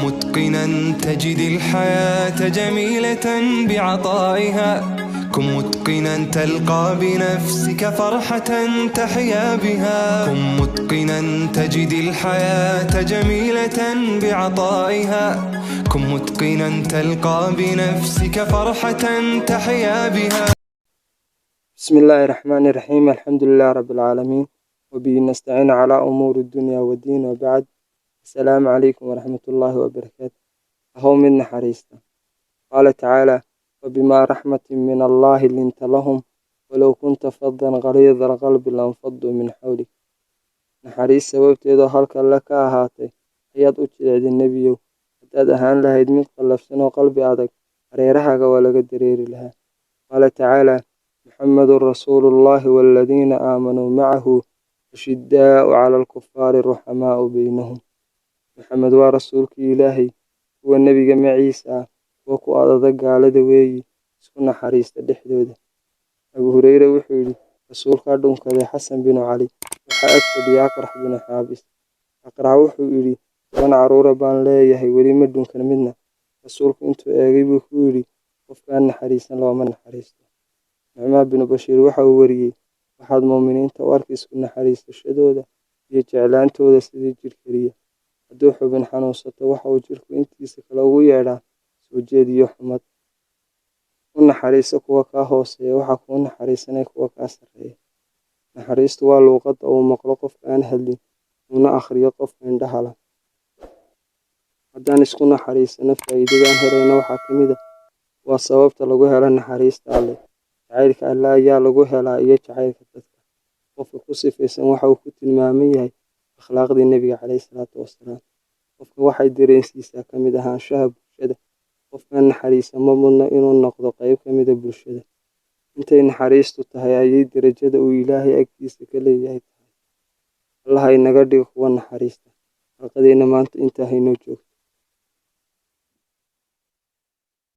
متقنا تجد الحياة جميلة بعطائها. كن متقنا تلقى بنفسك فرحة تحيا بها. كن متقنا تجد الحياة جميلة بعطائها. كن متقنا تلقى بنفسك فرحة تحيا بها. بسم الله الرحمن الرحيم، الحمد لله رب العالمين، وبه نستعين على أمور الدنيا والدين، وبعد. السلام عليكم ورحمة الله وبركاته. Ahow mid naxariista. قال تعالى: فبما رحمة من الله لنت لهم ولو كنت فظا غليظ القلب لانفضوا من حولك. Naxariis sababteedoo halka alle ka ahaatay ayaad u jilicday, Nebiyow. Haddaad ahaan lahayd mid qallafsan oo qalbi adag, hareerahaaga waa laga dareeri lahaa. قال تعالى: محمد رسول الله والذين آمنوا معه أشداء على الكفار رحماء بينهم. Maxamed waa rasuulkii Ilaahay, kuwa nebiga maciisa ah kuwa ku adag gaalada weeyi, isku naxariista dhexdooda. Abu Hureyre wuxuu yidhi: Rasuulkaa dhunkaday Xasan binu Cali, waxaa ag fadhiya Aqrac binu Xaabis. Aqrac wuxuu yidhi: 10 carruura baan leeyahay, weli ma dhunkan midna. Rasuulku intuu eegay buu ku yidhi: Qofkaan naxariisan looma naxariisto. Nucmaan binu Bashiir waxa uu wariyey: Waxaad muuminiinta u arki isku naxariisashadooda iyo jeclaantooda sidii jidh keliya. Hadduu xubin xanuunsato, waxa uu jidhku intiisa kale ugu yeedhaa soo jeed iyo xumad. U naxariiso kuwa kaa hooseeya, waxaa kuu naxariisanaya kuwa kaa sarreeya. Naxariistu waa luqadda uu maqlo qofka aan hadlin, uuna akhriyo qofka indhaha la. Haddaan isku naxariisano, faa'iidadaan helayno waxaa ka mid ah: waa sababta lagu helo naxariista Alle. Jacaylka Alle ayaa lagu helaa iyo jacaylka dadka. Qofka ku sifaysan waxa uu ku tilmaaman yahay akhlaaqdii Nebiga calayhi salaatu wasalaam. Qofka waxay dareensiisaa ka mid ahaanshaha bulshada. Qofkaan naxariisan ma mudna inuu noqdo qayb ka mid ah bulshada. Intay naxariistu tahay ayay darajada uu Ilaahay agtiisa ka leeyahay tahay. Allah inaga dhigo kuwa naxariista. Xalqadeena maanta intaa haynoo joogto.